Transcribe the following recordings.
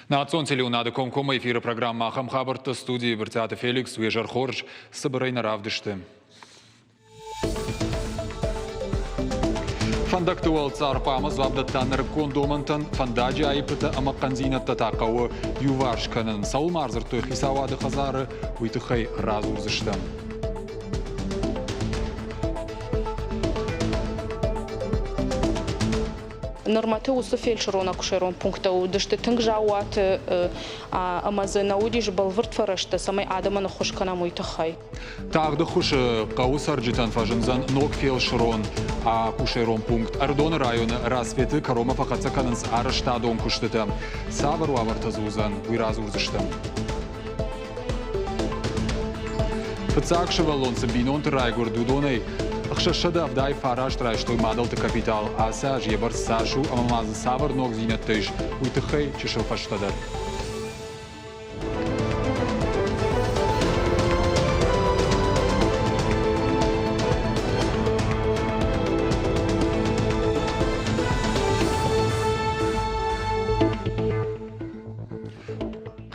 Национ телеуынады комкоммӕ эфиры программӕ ахӕм хабӕртты студийы Брытъиаты Феликс уе зӕр хорз цыбырӕй нӕ равдысты. Фӕндӕгты уӕлцъар хъуамӕ дзуапп дӕтта нырыккон домӕнтӕн, фӕндаджы аиппытӕ ӕмӕ хъӕндзинӕдтӕ та хъӕуы иуварс кӕнын. Цӕуыл ма ӕрдзырдтой хицауады хӕдзары, уый тыххӕй радзурдзыстӕм. Нырмӕты уыцы фельдшерон-акушерон пункттӕ уыдысты тынг заууаты ӕмӕ дзы нӕ уыдис бӕлвырд фӕрӕзтӕ, цӕмӕй адӕмӕн ӕххуыс кӕнӕм, уый тыххӕй. Тагъд ӕххуысы хъӕуы цӕрджытӕн фӕзындзӕн ног фелсырон акушерон пункт. Ӕрыдоны районы Рассветы кӕронмӕ фӕхӕццӕ кӕнынц арӕзтадон куыстытӕ. Цавӕр уавӕртӕ дзы уыдзӕн, уый радзурдзыстӕм. Фыццаг сывӕллон цы бинонты райгуырд, уыдонӕй 679 райстой мадӕлты капитал. Ацы аз йӕ бӕрц цас у ӕмӕ ма дзы цавӕр ногдзинӕдтӕ ис, уый тыххӕй чысыл фӕстӕдӕр.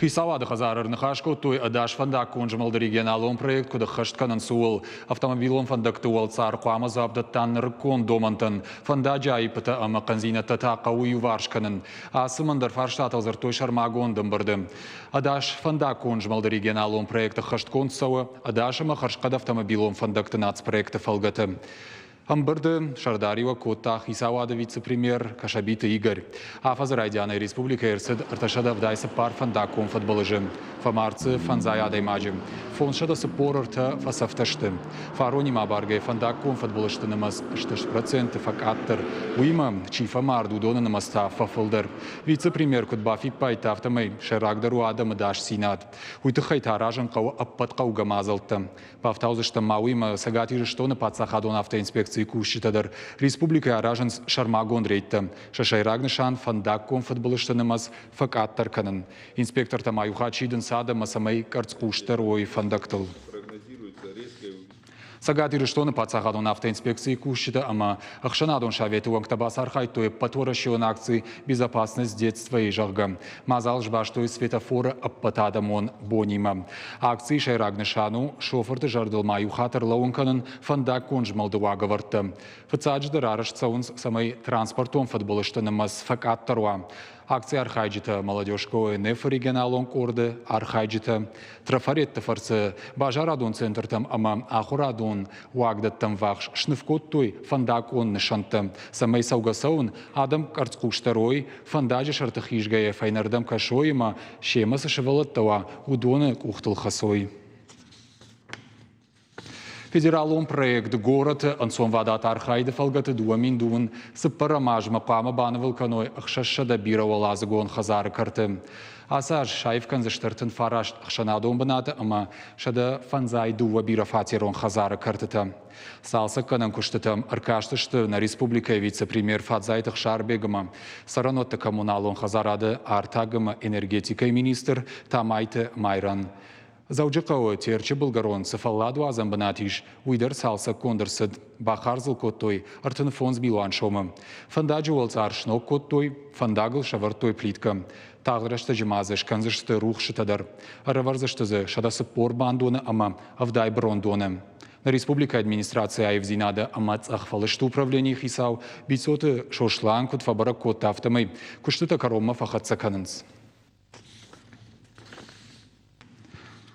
Хицауады хӕдзары ӕрныхас кодтой ӕдас фӕндаггон змӕлды регионалон проект куыд ӕххӕст кӕнынц, ууыл. Автомобилон фӕндӕгты уӕлцъар хъуамӕ дзуапп дӕтта нырыккон домӕнтӕн. Фӕндаджы аиппытӕ ӕмӕ хъӕндзинӕдтӕ та хъӕуы иуварс кӕнын. Ацы ӕндӕр фарстатыл дзырдтой сӕрмагонд ӕмбырды. Ӕдас фӕндаггон змӕлды регионалон проект ӕххӕстгонд цӕуы ӕдас ӕмӕ хӕрзхъӕд автомобилон фӕндӕгты нацпроекты фӕлгӕты. Ӕмбырды сӕрдариуӕг кодта хицауады вице-премьер Кӕсӕбиты Игорь. Афӕдзы райдианӕй республикӕйы ӕрцыд 374 фӕндаггон фыдбылызы. Фӕмард дзы фӕндзай адӕймаджы. 543 фӕцӕфтӕ сты. Фаронимӕ абаргӕйӕ фӕндаггон фыдбылызты нымӕц 6% фӕкъаддӕр. Уыимӕ, чи фӕмард, уыдоны нымӕц та фӕфылдӕр. Вице-премьер куыд бафиппайдта, афтӕмӕй сӕйрагдӕр у адӕмы ӕдасдзинад. Уый тыххӕй та аразын хъӕуы ӕппӕт хъӕугӕ мадзӕлттӕ. Бафтаудзыстӕм ма уыимӕ Цӕгат Ирыстоны паддзахадон автоинспекцийы кусджытӕ дӕр республикӕйы аразынц сӕрмагонд рейдтӕ. Сӕ сӕйраг нысан фӕндаггон фыдбылызты нымӕц фӕкъаддӕр кӕнын. Инспектортӕ ма иу хатт сидынц адӕммӕ, цӕмӕй къӕрцхъусдӕр уой фӕндӕгтыл. Цӕгат Ирыстоны паддзахадон автоинспекцийы кусджытӕ ӕмӕ ӕхсӕнадон советы уӕнгтӕ бацархайдтой ӕппӕтуӕрӕсеон акци «Безопасность детства-йы», зӕгъгӕ. Мадзал сбастой светофоры ӕппӕтадӕмон бонимӕ. Акцийы сӕйраг нысан у шофырты зӕрдыл ма иу хатт ӕрлӕууын кӕнын фӕндаггон змӕлды уагӕвӕрдтӕ. Фыццаджыдӕр арӕзт цӕуынц, цӕмӕй транспортон фыдбылызты нымӕц фӕкъаддӕр уа. Акцийы архайджытӕ Молодежка ОНФ-ы регионалон къорды архайджытӕ трафаретты фӕрцы базарадон центртӕм ӕмӕ ахуырадон уагдӕттӕм ввахс сныв кодтой фӕндаггон нысӕнттӕ, цӕмӕй цӕугӕ-цӕуын адӕм къӕрцхъусдӕр уой, фӕндаджы сӕрты хизгӕйӕ фӕйнӕрдӕм кӕсой ӕмӕ семӕ цы сывӕллӕттӕ уа, уыдоны къухтыл хӕцой. Федералон проект «Город-ы ӕнцонвадат архайды фӕлгӕты 2024 азмӕ хъуамӕ банывыл кӕной 600 бирӕуӕладзыгон хӕдзары кӕрты. Ацы аз саив кӕндзысты 39 ӕхсӕнадон бынаты ӕмӕ 152 бирӕфатерон хӕдзары кӕртытӕ. Цалцӕггӕнӕн куыстытӕм ӕркастысты нӕ республикӕйы вице-премьер Фадзайты Ӕхсарбег ӕмӕ цӕрӕнуӕтты коммуналон хӕдзарады, артаг ӕмӕ энергетикӕйы министр Тамайты Майран. Дзӕуджыхъӕуы Терчы былгӕрон цы фӕлладуадзӕн бынат ис, уый дӕр цалцӕггонд ӕрцыд. Бахардз ыл кодтой 35 милуан сомы. Фӕндаджы уӕлцъар сног кодтой, фӕндагыл сӕвӕрдтой плиткӕ. Тагъд рӕстӕджы ма дзы скӕндзысты рухсытӕ дӕр. Ӕрӕвӕрдзысты дзы 140 бандоны ӕмӕ 70 брондоны. Нӕ республикӕйы администрацийы аивдзинады ӕмӕ цъӕхфӕлысты управленийы хицау Бицъоты Сослан куыд фӕбӕрӕг кодта, афтӕмӕй куыстытӕ кӕронмӕ фӕхӕццӕ кӕнынц.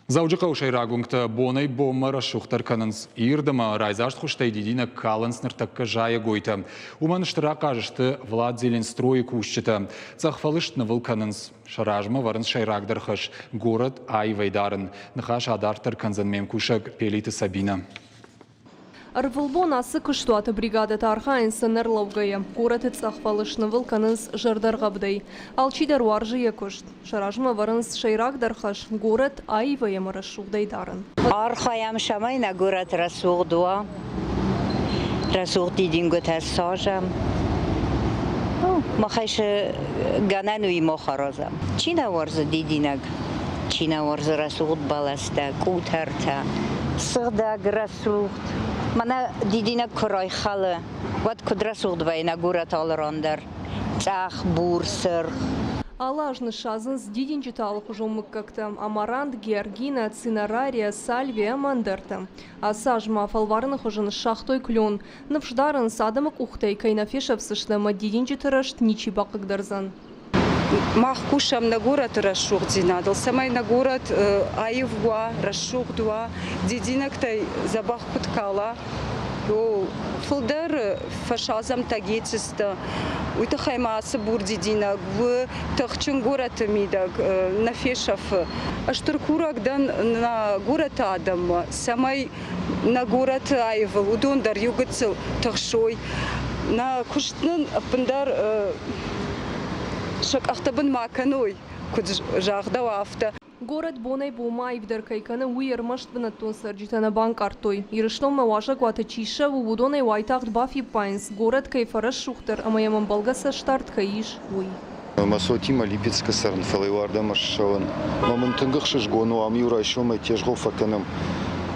Дзӕуджыхъӕуы сӕйраг уынгтӕ бонӕй-бонмӕ рӕсугъддӕр кӕнынц. Ирд ӕмӕ райдзаст хуызтӕй дидинӕг калынц ныртӕккӕ зайӕгойтӕ. Уымӕн стыр ахъаз сты Влад Зеленстройы кусджытӕ. Цъӕхфӕлыст нывыл кӕнынц. Сӕ размӕ вӕрынц сӕйрагдӕр хӕс – горӕт аивӕй дарын. Ныхас адарддӕр кӕндзӕн ме мкусӕг Пелиты Сабинӕ. Ӕрвылбон ацы куыстуаты бригадӕтӕ архайынц ӕнӕрлӕугӕйӕ. Горӕты цъӕхфӕлыст нывыл кӕнынц зӕрдӕргъӕвдӕй. Алчидӕр уарзы йӕ куыст. Сӕ размӕ ӕвӕрынц сӕйрагдӕр хӕс – горӕт аивӕй ӕмӕ рӕсугъдӕй дарын. Архайӕм, цӕмӕй нӕ горӕт рӕсугъд уа, рӕсугъд дидингуытӕ саразӕм. Махӕй цы гӕнӕн уый мах аразӕм. Чи нӕ уарзы дидинӕг, чи нӕ уарзы рӕсугъд бӕлӕстӕ, къутӕртӕ, сыгъдӕг, рӕсугъд. Мӕнӕ дидинӕг куы райхӕлы, уӕд куыд рӕсугъд вӕййы нӕ горӕт алы ран дӕр. Цъӕх, бур, сырх. Алы аз ныссадзынц дидинджыты алыхуызон мыггӕгтӕ – амарант, георгина, цинарария, сальвия ӕмӕ ӕндӕртӕ. Ацы аз ма фӕлварыны хуызы ныссагътой клен. Ныфс дарынц, адӕмы къухтӕй кӕй нӕ фесӕфдзысты ӕмӕ дидинджыты рӕзт ничи бахъыгдардзӕн. Мах кусӕм нӕ горӕты рӕсугъддзинадыл, цӕмӕй нӕ горӕт аив уа, рӕсугъд уа, дидинӕгтӕй дзӕбӕх куыд кала. Фылдӕр фӕсадзӕм тагецистӕ. Уый тыххӕй ма ацы бур дидинӕг у тыхджын горӕты мидӕг нӕ фесӕфы. Стыр курӕг дӕн нӕ горӕты адӕммӕ, цӕмӕй нӕ горӕты аивыл уыдон дӕр иу гыццыл тыхсой. Нӕ куыст нын ӕппындӕр сӕ къӕхты бын ма кӕной, куыд загъдӕуа, афтӕ. Горӕт бонӕй-бонмӕ аивдӕр кӕй кӕны, уый ӕрмӕст бынӕттон цӕрджытӕ нӕ банкъардтой. Ирыстонмӕ уазӕгуаты чи ссӕуы, уыдон ӕй уайтагъд бафиппайынц, горӕт кӕй фӕрӕсугъддӕр ӕмӕ йӕм ӕмбӕлгӕ цӕстдард кӕй ис, уый. Мӕ цотимӕ Липецкы цӕрын, фӕлӕ уардӕм ссӕуын. Мӕ мын тынг ӕхсызгон у, ам-иу райсомӕй тезгъо фӕкӕнӕм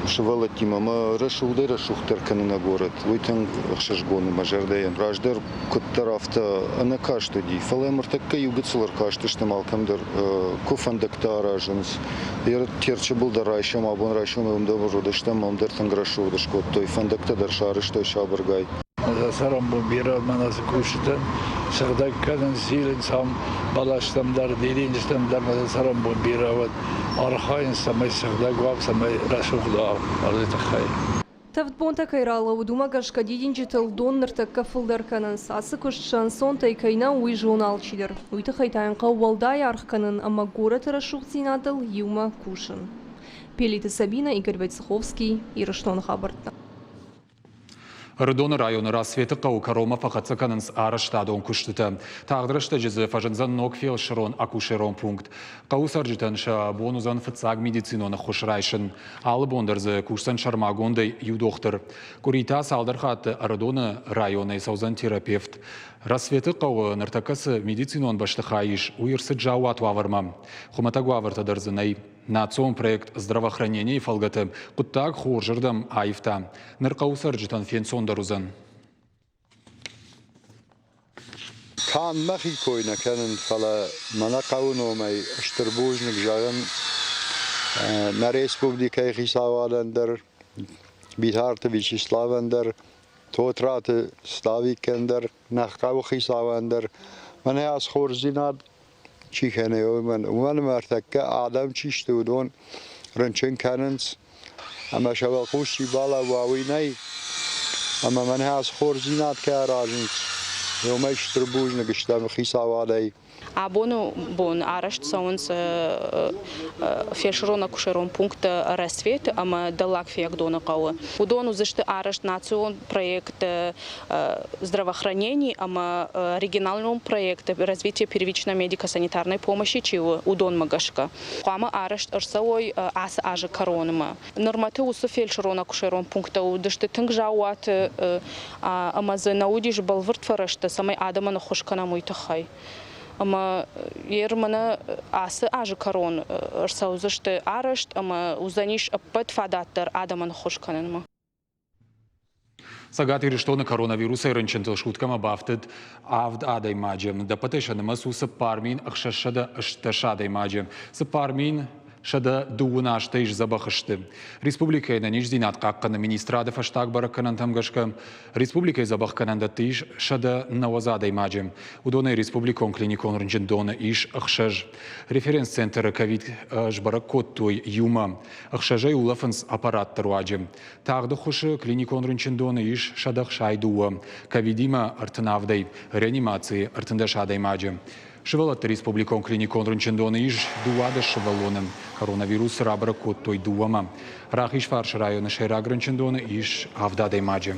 сывӕллӕттимӕ ӕмӕ рӕсугъдӕй-рӕсугъддӕр кӕны нӕ горӕт. Уый тынг ӕхсызгон у мӕ зӕрдӕйӕн. Раздӕр куыддӕр афтӕ ӕнӕкаст уыди, фӕлӕ ныртӕккӕ иу гыццыл ӕркастыстӕм алкӕм дӕр куы фӕндӕгтӕ аразынц. Терчы был дӕр райсом, абон райсомӕй уым дӕр уыдыстӕм, уым дӕр тынг рӕсугъд скодтой, фӕндӕгтӕ дӕр сарӕзтой сабыргай. Цӕрӕнбон бирӕ мӕнӕ цы кусджытӕн сыгъдӕг кӕнынц, зилынц ам бӕлӕстӕм дӕр, дидинджытӕм дӕр мӕ цӕрӕнбон бирӕ уӕд. Архайынц, цӕмӕй сыгъдӕг уа, цӕмӕй рӕсугъд уа ӕрдзы тыххӕй. Тӕвд бонтӕ кӕй ралӕууыд, уымӕ гӕсгӕ дидинджытыл дон ныртӕккӕ фылдӕр кӕнынц. Ацы куыст сӕ ӕнцонтӕй кӕй нӕу, уый зоны алчидӕр. Уый тыххӕй та йын хъӕуы уӕлдай аргъ кӕнын ӕмӕ горӕты рӕсугъддзинадыл иумӕ кусын. Пелиты Сабинӕ, Игорь Войцеховский, Ирыстоны хабӕрттӕ. Ӕрыдоны районы Рассветы хъӕуы кӕронмӕ фӕхӕццӕ кӕнынц арӕзтадон куыстытӕ. Тагъд рӕстӕджы дзы фӕзындзӕн ног фелсырон-акушерон пункт. Хъӕуы цӕрджытӕн сӕ бон уыдзӕн фыццаг медицинон ӕххуыс райсын. Алы бон дӕр дзы кусдзӕн сӕрмагондӕй иу дохтыр. Къуыри та цалдӕр хатты Ӕрыдоны районӕй цӕудзӕн терапевт. Рассветы хъӕуы ныртӕккӕ цы медицинон бӕстыхай ис, уый ӕрцыд заууат уавӕрмӕ. Хуымӕтӕг уавӕртӕ дӕр дзы нӕй. Национ проект «Здравоохранение»-йы фӕлгӕты хъуыддаг хорзырдӕм аивта. Ныр хъӕуы цӕрджытӕн фенцондӕр уыдзӕн. Канд мӕхи кой нӕ кӕнын, фӕлӕ мӕнӕ хъӕуы номӕй стыр бузныг зӕгъын нӕ республикӕйы хицауадӕн дӕр, Битарты Вячеславӕн дӕр, Тотраты Славикӕн дӕр, нӕ хъӕуы хицауӕн дӕр. Мӕнӕ ацы хорздзинад чи кӕны, уымӕн. Уымӕн ӕмӕ ӕртӕккӕ адӕм чи сты, уыдон рынчын кӕнынц, ӕмӕ сӕ уӕлхъус чи балӕууа, уый нӕй. Ӕмӕ мӕнӕ ацы хорздзинад кӕй аразынц, уымӕй стыр бузныг стӕм хицауадӕй. Абоны бон арӕзт цӕуынц фельдшерон-акушерон пункттӕ Рассветы ӕмӕ Дӕллаг Фиагдоны хъӕуы. Уыдон уыдзысты арӕзт национ проект здравоохранение ӕмӕ регионалон проекты развитие первичной медико-санитарной помощи чи у, уыдонмӕ гӕсгӕ. Хъуамӕ арӕзт ӕрцӕуой ацы азы кӕронмӕ. Нырмӕты уыцы фельдшерон-акушерон пункттӕ уыдысты тынг заууаты ӕмӕ дзы нӕ уыдис бӕлвырд фӕрӕзтӕ, цӕмӕй адӕмӕн ӕххуыс кӕнӕм, уый тыххӕй. Ӕмӕ ер мӕнӕ ацы азы кӕрон ӕрцӕудзысты арӕзт ӕмӕ уыдзӕнис ӕппӕт фадат дӕр адӕмӕн ӕххуыс кӕнынмӕ. Цӕгат Ирыстоны коронавирусӕй рынчынтыл суткӕмӕ бафтыд авд адӕймаджы. Ӕдӕппӕтӕй сӕ нымӕц у 4618 адӕймаджы. 4130 азтӕй сдзӕбӕх сты. Республикӕйы ӕнӕниздзинад хъахъхъӕныны министрады фӕстаг бӕрӕггӕнӕнтӕм гӕсгӕ республикӕйы дзӕбӕхгӕнӕндӕтты ис 190 адӕймаджы. Уыдонӕй республикон клиникон рынчындоны ис ӕхсӕз. Референс-центры ковид сбӕрӕг кодтой иумӕ. Ӕхсӕзӕй улӕфынц аппаратты руаджы. Тагъд ӕххуысы клиникон рынчындоны ис 162, ковидимӕ 37-ӕй, реанимацийы 13 адӕймаджы. Сывӕллӕтты республикон клиникон рынчындоны ис 12 сывӕллоны. Коронавирус рабӕрӕг кодтой дыууӕмӕ. Рахизфарсы районы сӕйраг рынчындоны ис авд адӕймаджы.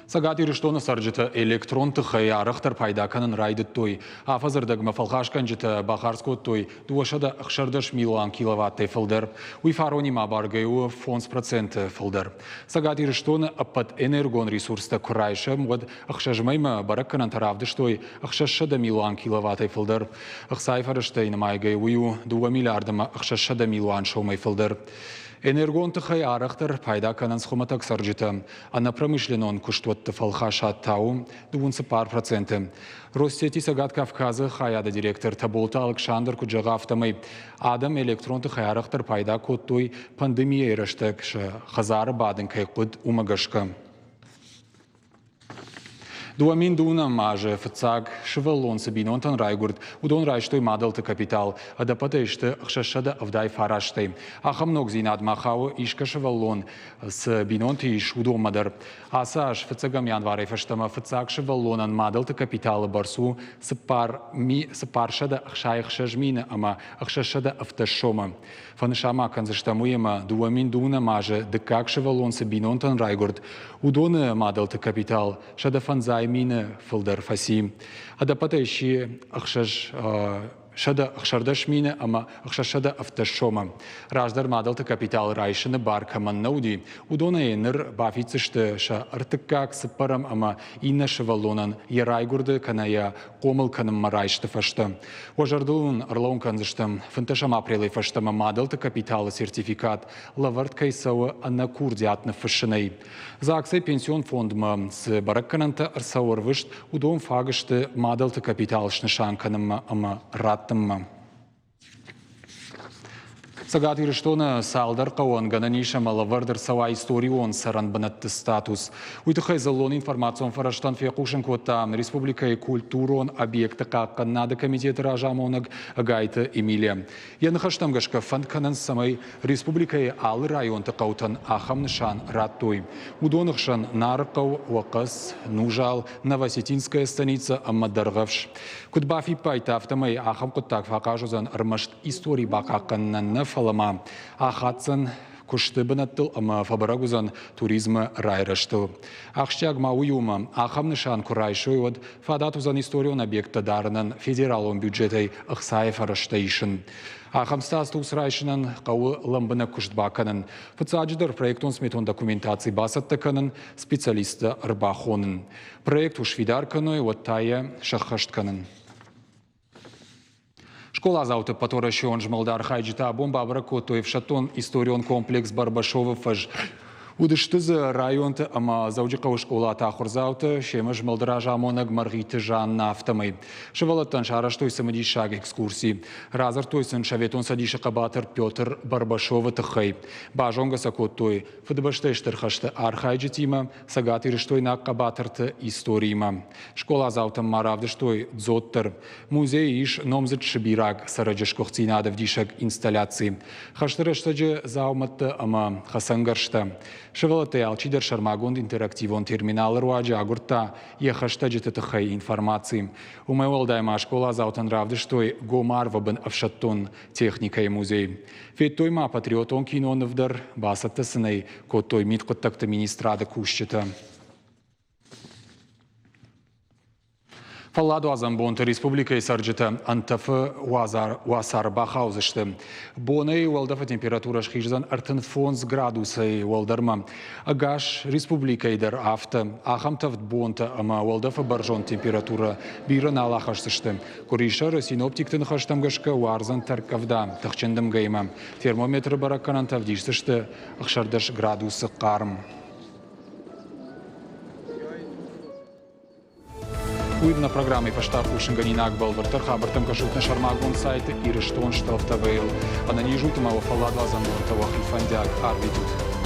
Цӕгат Ирыстоны цӕрджытӕ электрон тыхӕй арӕхдӕр пайда кӕнын райдыдтой. Афӕдзы рдӕгмӕ фӕлхасгӕнджытӕ бахардз кодтой 216 милуан киловаттӕй фылдӕр. Уый фаронимӕ абаргӕ у 5% фылдӕр. Цӕгат Ирыстоны ӕппӕт энергон ресурстӕ куы райсӕм, уӕд ӕхсӕз мӕймӕ бӕрӕггӕнӕнтӕ равдыстой 600 милуан киловаттӕй фылдӕр. Ӕхцайы фӕрӕзтӕй нымайгӕ уый у 2 миллиард ӕмӕ 600 милуан сомӕй фылдӕр. Энергон тыхӕй арӕхдӕр пайда кӕнынц хуымӕтӕг цӕрджытӕ. Ӕнӕпромышленнон куыстуӕтты фӕлхасад та у 24%. Россети Цӕгат Кавказы хайады директор Таболты Алыксандр куыд зӕгъы, афтӕмӕй адӕм электрон тыхӕй арӕхдӕр пайда кодтой пандемийӕйы рӕстӕг сӕ хӕдзары бадын кӕй хъуыд, уымӕ гӕсгӕ. 2009 азы фыццаг сывӕллон цы бинонтӕн райгуырд, уыдон райстой мадӕлты капитал. Ӕдӕппӕтӕй сты 679-ӕй. Ахӕм ногдзинадмӕ хауы искӕ сывӕллон цы бинонты ис, уыдонмӕ дӕр. Ацы аз фыццӕгӕм январӕй фӕстӕмӕ фыццаг сывӕллонӕн мадӕлты капиталы бӕрц у 466 мины ӕмӕ 617 сомы. Фӕнысан ма кӕндзыстӕм уый, ӕмӕ 2009 азы дыккаг сывӕллон цы бинонтӕн райгуырд, уыдоны мадӕлты капитал 105 мины фылдӕр фӕци. Ӕдӕппӕтӕй сси 616 мины ӕмӕ 617 сомы. Раздӕр мадӕлты капитал райсыны бар кӕмӕн нӕ уыди, уыдонӕй ныр бафиддзысты сӕ ӕртыккаг, цыппӕрӕм ӕмӕ иннӕ сывӕллонӕн йӕ райгуырды кӕнӕ йӕ хъомыл кӕнынмӕ райсты фӕстӕ. Уӕ зӕрдыл уын ӕрлӕууын кӕндзыстӕм, 15 апрелӕй фӕстӕмӕ мадӕлты капиталы сертификат лӕвӕрд кӕй цӕуы ӕнӕ курдиат ныффыссынӕй. ЗАГС-ӕй пенсион фондмӕ цы бӕрӕггӕнӕнтӕ ӕрцӕуы ӕрвыст, уыдон фаг сты мадӕлты капитал снысан кӕнынмӕ ӕмӕ раттынмӕ. Цӕгат Ирыстоны цалдӕр хъӕуӕн гӕнӕн ис ӕмӕ лӕвӕрд ӕрцӕуа историон цӕрӕн бынӕтты статус. Уый тыххӕй дзыллон информацион фӕрӕзтӕн фехъусын кодта республикӕйы культурон объекты хъахъхъӕнынады комитеты разамонӕг Ӕгайты Эмилия. Йӕ ныхӕстӕм гӕсгӕ фӕнд кӕнынц, цӕмӕй республикӕйы алы районты хъӕутӕн ахӕм нысан радтой. Уыдоны хсӕн Нарыхъӕу, Уӕхъӕц, Нузал, Новосетинская станицӕ ӕмӕ Дӕргъӕвс. Куыд бафиппайдта, афтӕмӕй ахӕм хъуыддаг фӕахъаз уыдзӕн ӕрмӕст истори бахъахъхъӕнынӕн нӕ, фӕлӕ ма ахаддзӕн куысты бынӕттыл ӕмӕ фӕбӕрӕг уыдзӕн туризмы райрӕзтыл. Ахсджиаг ма уый у, ӕмӕ ахӕм нысан куы райсой, уӕд фадат уыдзӕн историон объекттӕ дарынӕн федералон бюджетӕй ӕхцайы фӕрӕзтӕ исын. Ахӕм статус райсынӕн хъӕуы лӕмбынӕг куыст бакӕнын. Фыццаджыдӕр проектон-сметон документаци бацӕттӕ кӕнын, специалисттӕ ӕрбахонын. Проект куы сфидар кӕной, уӕд та йӕ сӕххӕст кӕнын. Скъоладзауты ӕппӕтуӕрӕсеон змӕлды архайджытӕ абон бабӕрӕг кодтой ӕфсӕддон историон комплекс Барбашовы фӕз. Уыдысты дзы районты ӕмӕ Дзӕуджыхъӕуы скъолаты ахуырдзаутӕ, семӕ змӕлды разамонӕг Мӕргъиты Жаннӕ, афтӕмӕй. Сывӕллӕттӕн сарӕзтой цымыдисаг экскурси. Радзырдтой сын Советон Цӕдисы хъӕбатыр Петр Барбашовы тыххӕй. Базонгӕ сӕ кодтой Фыдыбӕстӕйы Стыр хӕсты архайджытимӕ, цӕгатирыстойнаг хъӕбатырты историимӕ. Скъоладзаутӕм ма равдыстой дзот дӕр. Музейы ис номдзыд сыбираг цӕрӕджы сгуыхтдзинад ӕвдисӕг инсталляци. Хӕсты рӕстӕджы дзаумӕттӕ ӕмӕ хӕцӕнгӕрзтӕ. Сывӕллӕттӕй алчидӕр сӕрмагонд интерактивон терминалы руаджы агуырдта йӕ хӕстӕджыты тыххӕй информаци. Уымӕй уӕлдай ма скъоладзаутӕн равдыстой гом арвы бын ӕфсӕддон техникӕйы музей. Федтой ма патриотон киноныв дӕр, бацӕттӕ сын ӕй кодтой мидхъуыддӕгты министрады кусджытӕ. Фӕлладуадзӕн бонты республикӕйы цӕрджытӕ ӕнтӕфы уацары бахаудзысты. Бонӕй уӕлдӕфы температурӕ схиздзӕн 35 градусӕй уӕлдӕрмӕ. Ӕгас республикӕйы дӕр афтӕ. Ахӕм тӕвд бонтӕ ӕмӕ уӕлдӕфы бӕрзонд температурӕ бирӕ нал ахӕсдзысты. Къуырисӕры синоптикты ныхӕстӕм гӕсгӕ уардзӕн тӕрккъӕвда тыхджын дымгӕимӕ. Термометры бӕрӕггӕнӕнтӕ ӕвдисдзысты 16 градусы хъарм. Уый нӕ программӕйы фӕстаг хъусынгӕнинаг бӕлвырддӕр хабӕрттӕм кӕсут нӕ сӕрмагонд сайты Ирыстон Стъӕлф ТВ-йыл. Ӕнӕниз ут ӕмӕ уӕ фӕлладуадзӕн бонтӕ уӕхи фӕндиаг арвитут.